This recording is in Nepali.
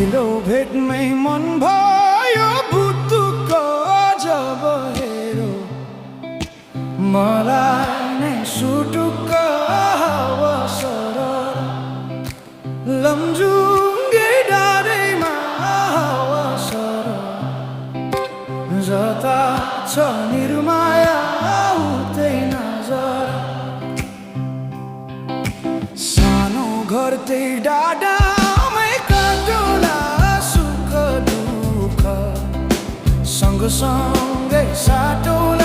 पहिलो भेटमै मन भयो भुतुक्क जब हेरो मलाई नै सुटुक्क हावा सरर लमजुङ्गे डाँडैमा हावा सरर जता छ निर्माया उतै नजर सानो घर त्यही डाँडामै काटोला सुख दुःख सँगसँगै साटोला